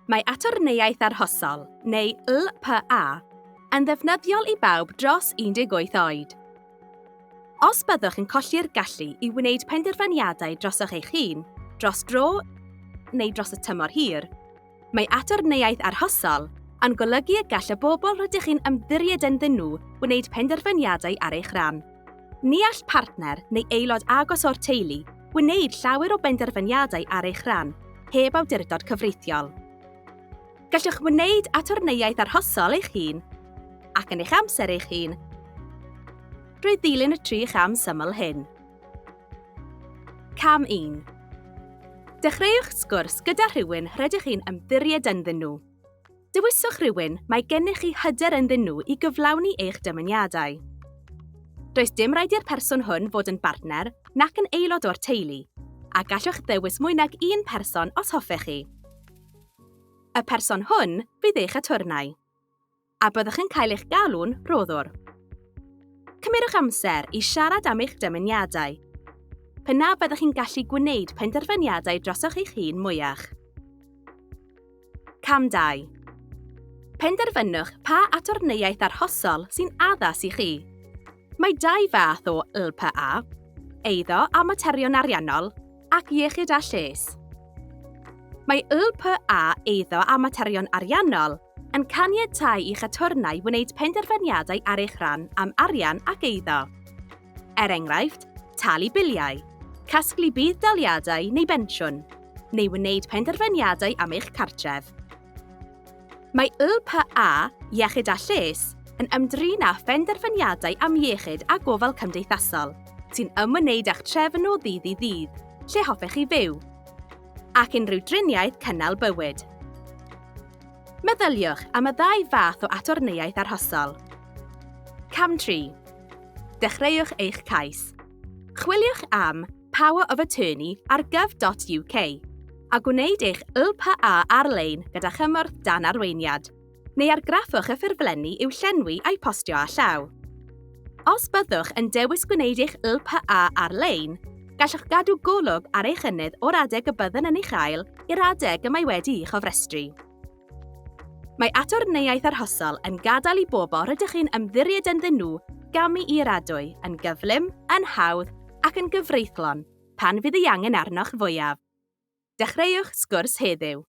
Mae Atwrneiaeth Arhosol, neu LPA, yn ddefnyddiol i bawb dros 18 oed. Os byddwch yn colli'r gallu i wneud penderfyniadau drosoch eich hun, dros dro neu dros y tymor hir, mae Atwrneiaeth Arhosol yn golygu y gall y bobl rydych chi'n ymddiried ynddyn nhw wneud penderfyniadau ar eich rhan. Ni all partner neu aelod agos o'r teulu wneud llawer o benderfyniadau ar eich rhan heb awdurdod cyfreithiol. Gallwch wneud atwrneiaeth arhosol eich hun ac yn eich amser eich hun drwy ddilyn y tri cham syml hyn. Cam 1. Dechreuwch sgwrs gyda rhywun rydych chi'n ymddiried ynddyn nhw. Dewiswch rywun mae gennych chi hyder ynddyn nhw i gyflawni eich dymuniadau. Does dim rhaid i'r person hwn fod yn bartner nac yn aelod o'r teulu, a gallwch ddewis mwy nag un person os hoffech chi. Y person hwn fydd eich atwrnai, a byddwch yn cael eich galw'n rhoddwr. Cymerwch amser i siarad am eich dymuniadau, pe na fyddech chi'n gallu gwneud penderfyniadau drosoch eich hun mwyach. Cam 2. Penderfynwch pa atwrneiaeth arhosol sy'n addas i chi. Mae dau fath o LPA, eiddo a materion ariannol, ac iechyd a lles. Mae LPA eiddo a materion ariannol yn caniatáu i'ch atwrnai wneud penderfyniadau ar eich rhan am arian ac eiddo. Er enghraifft, talu biliau, casglu budd-daliadau neu bensiwn, neu wneud penderfyniadau am eich cartref. Mae YPA, Iechyd a Lles, yn ymdrin â phenderfyniadau am iechyd a gofal cymdeithasol, sy'n ymwneud â'ch trefn o ddydd i ddydd, lle hoffech chi fyw, ac unrhyw driniaeth cynnal bywyd. Meddyliwch am y ddau fath o atwrneiaeth arhosol. Cam 3. Dechreuwch eich cais. Chwiliwch am Power of Attorney ar gov.uk a gwneud eich LPA ar-lein gyda chymorth dan arweiniad, neu argraffwch y ffurflenni i'w llenwi a'u postio â llaw. Os byddwch yn dewis gwneud eich LPA ar-lein, gallwch gadw golwg ar ei chynnydd o'r adeg y byddwn yn ei chael i'r adeg y mae wedi'i chofrestru. Mae atwrneiaeth arhosol yn gadael i bobl rydych chi'n ymddiried ynddyn nhw gamu i'r adwy yn gyflym, yn hawdd ac yn gyfreithlon pan fydd ei angen arnoch fwyaf. Dechreuwch sgwrs heddiw.